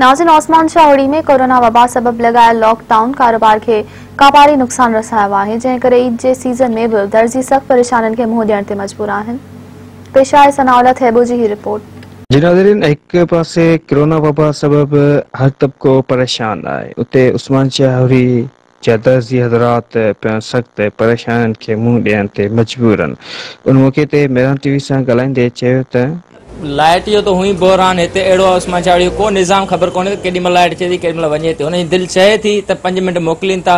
ناظرين عثمان شاهوڙي ۾ ڪورونا وبا سبب لڳايل لاڪ ڊائون ڪاروبار کي ڪاپاري نقصان رسايو آهي جنهن ڪري عيد جي سيزن ۾ به درزي سخت پريشانين کي منهن ڏيڻ تي مجبور آهن. پيش آهي ثناء الله ٿيٻو جي هي رپورٽ. جي ناظرين هڪ پاسي ڪرونا وبا سبب هر طبقو پريشان آهي اتي عثمان شاهوڙي جا درزي حضرات پڻ سخت پريشانين کي منهن ڏيڻ تي مجبور آهن. ان موقعي تي ميران ٽي وي سان ڳالهائيندي چيو ته. لائيٽ جو ته هونئن بحران هتي اهڙو آهي عثمان شاهه جو ڪو نظام خبر ڪونهي ته ڪيڏي مهل لائيٽ اچي ٿي ڪيڏي مهل وڃي ٿي هن جي دل چاهي ٿي ته پنج منٽ موڪلين ٿا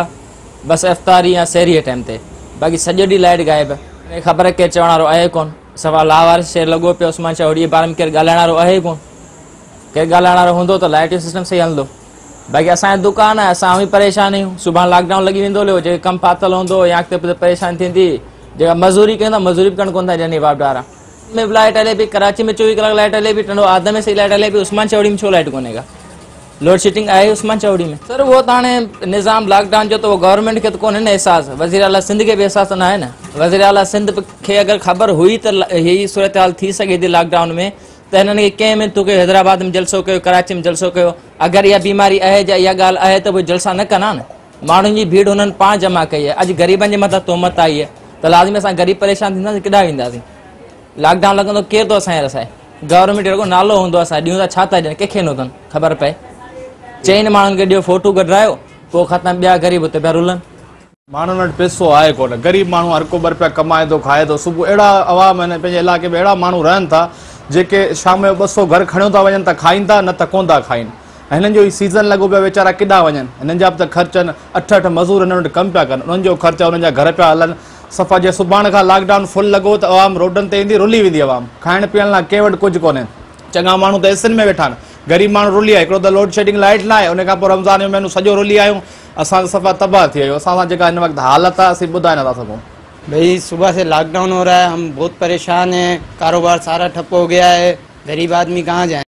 بس افطاري يا سحري جي ٽائيم تي باقي سڄو ڏينهن لائيٽ غائب ان خبر ڪير چوڻ وارو آهي ڪون صفا لاوارث شهر لڳو پيو عثمان شاهه جي باري ۾ ڪير ڳالهائڻ وارو آهي ڪون ڪير ڳالهائڻ وارو هوندو ته لائيٽ جو سسٽم صحيح هلندو. باقي اسان جو دڪان آهي اسان به پريشان آهيون سڀاڻ لاڪ ڊائون لڳي ويندو هليو جيڪي ڪم ڦاٿل هوندو يا اڳتي پوئتي پريشاني ٿيندي جيڪا مزوري ڪيون ٿا مزوري به ڪرڻ ڪونه ٿا ڏين واپڊا وارا ۾ به لائٽ هلي پئي ڪراچي ۾ 24 ڪلاڪ لائٽ هلي پئي ٽنڊو آدم ۾ صحيح لائٽ هلي پئي عثمان چوڙي ۾ ڇو لائٽ ڪونهي ڪا لوڊ شيڊنگ آهي عثمان چوڙي ۾ سر اهو ته هاڻي نظام لاڪ ڊائون جو ته اهو گورنمينٽ کي ته ڪونهي نه احساس وزير اعليٰ سنڌ کي به احساس ته ناهي نه وزير اعليٰ سنڌ کي اگر خبر هئي ته هي صورتحال ٿي سگهي ٿي لاڪ ڊائون ۾ ته هنن کي ڪنهن منٿون ڪيو حيدرآباد ۾ جلسو ڪيو ڪراچي ۾ جلسو ڪيو اگر اها بيماري آهي جا اها ڳالهه آهي ته پوء جلسا نه ڪن ها نه ماڻهن جي ڀيڙ هنن پاڻ جمع ڪئي آهي اڄ غريبن جي مٿان تهمت آئي آهي ته لازمي اسان غريب پريشان ٿينداسين ڪيڏانهن وينداسين لاڪ ڊائون لڳندو ڪير ٿو اسان کي رسائي گورنمينٽ رڳو نالو هوندو اسان ڏيون ٿا ڇا ٿا ڏين ڪنهن کي نه اٿن خبر پئي چئن ماڻهن کي ڏيو فوٽو ڪڍرايو پوء ختم ٻيا غريب اتي پيا رلن. ماڻهن وٽ پئسو آهي ڪونه، غريب ماڻهو هر ڪو ٻه رپيا ڪمائي ٿو کائي ٿو، صبح اهڙا عوام آهن پنهنجي علائقي ۾ اهڙا ماڻهو رهن ٿا جيڪي شام جو 200 گهر کڻيو ٿا وڃن ته کائين ٿا نه ته ڪونه ٿا کائين ۽ هنن جو هي سيزن لڳو پيو ويچارا ڪيڏانهن وڃن هنن جا به ته خرچ آهن اٺ اٺ مزور هنن وٽ ڪم پيا ڪن انهن جو خرچ آهي انهن جا گهر پيا هلن صفا جي سڀاڻ کان لاڪ ڊائون فل لڳو ته عوام روڊن تي ايندي رلي ويندي عوام کائڻ پيئڻ لاء ڪنهن وٽ ڪجهه ڪونهي چڱا ماڻهو ته ايسين ۾ ويٺا آهن غريب ماڻهو رلي آهي هڪڙو ته لوڊ شيڊنگ لائيٽ ناهي ان کان پوء رمضان جو مهينو سڄو رلي آهيون اسان ته صفا تباهه ٿي ويا آهيون اسان سان جيڪا هن وقت حالت آهي اسين ٻڌائي نٿا سگهون. ڀئي صبح سي لاڪ ڊائون هو رها هي هم بهت پريشان هين ڪاروبار سارا ٺپ هو گيا هي غريب آدمي ڪهان جائين.